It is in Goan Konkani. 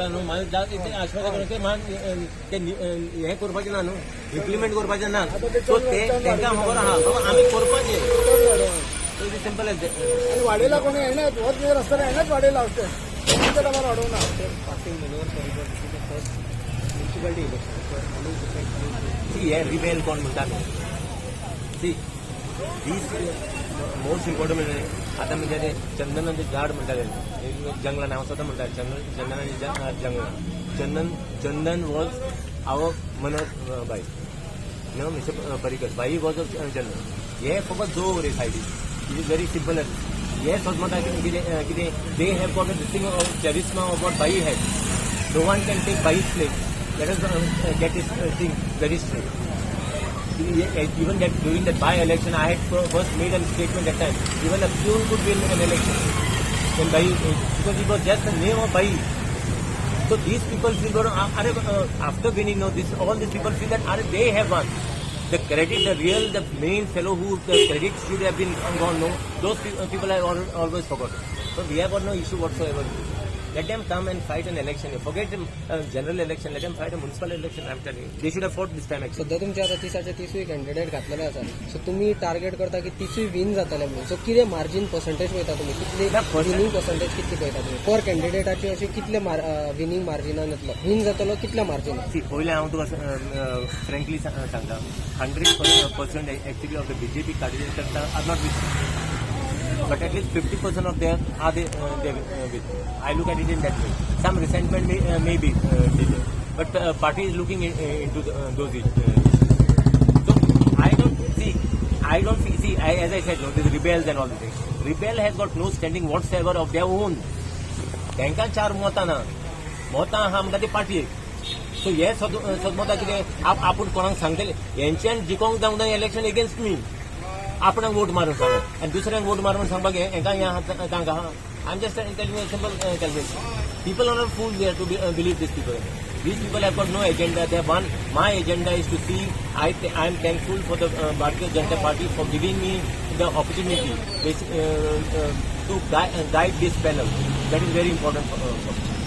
जाता न्हू. मागीर आश्वासन करून ते ते हें करपाचें ना न्हू, इम्प्लिमेंट करपाचें ना. सो ते तांकां खबर आहा बाबा आमी करपाचें. So it is simple as that. आनी वाडयला कोणी हेणेच होच रस्त्यार हेणेच वाडयला असते तुमच्या टायमार वाडोवना. Passing Manohar Parrikar, this is the first municipality election. See, हे रिबेल कोण म्हणटा न्हू, सी these most important म्हणजे आतां म्हणजे ते चंदनाचें झाड म्हणटाले जंगलान. हांव स्वता म्हणटा चंदन, चंदनाचें जंगलान. चंदन, चंदन वॉज our Manohar भाई नो, मिस्टर पर्रीकर भाई वॉज अ चंदन. हे फकत जो रे सायडीन, it is very simple. हे सोजमता कितें कितें they have got this thing of charisma of what Bhai has. No one can take Bhai's place. Let us get this thing very straight. Even that during that by-election, I had first made a statement that time. Even a peon could win an election. When Bhai, because it was just the name of Bhai. So these people feel, after winning, no, this all these people feel that are they have won. The credit, the real, the main fellow who the credit should have been gone, no, those people have always forgotten. So we have got no issue whatsoever. Let them come and fight an election. Forget general election. Let them fight a municipal election. I'm telling you, they should have fought this time actually. सध्या तुमचे आता 30च्या 30ूय कॅन्डिडेट घातलेले आसा, सो तुमी टार्गेट करता की 30ूय विन जातले म्हणून. सो कितें मार्जीन पर्संटेज पळयता तुमी कितली? ना, विनींग पर्संटेज कितली पळयता तुमी पर कॅन्डिडेटाची? अशी कितले विनींग मार्जिनान येतलो, विन जातलो कितल्या मार्जिनान? See, पयलें हांव तुका फ्रँकली सांगता, 100% actually of the BJP कार्यकर्ता are not with, but at least 50% of them are they with. I look at it in that way. Some resentment may be there, but party is looking into those issues. So I don't see, I don't see, see I, as I said, no, these rebels and all these things. Rebel has got no standing whatsoever of their own. तांकां चार मतां ना, मतां आहा म्हणटा ती पार्टयेक. सो हे सदमता कितें आपूण कोणाक सांगतले हेंच्यान जिखोंक जावंक जाय इलेक्शन एगेन्स्ट मी, आपणाक वोट मारून सांगप आनी दुसऱ्यांक वोट मारून सांगपाक हेंकां हें आहा तांकां आहा. I am just telling simple calculation. People are not fool there to believe this people. These people have got no agenda. They one, my agenda is to see, I am thankful for the Bharatiya Janata Party for giving me the opportunity to guide this panel. That is very important for me.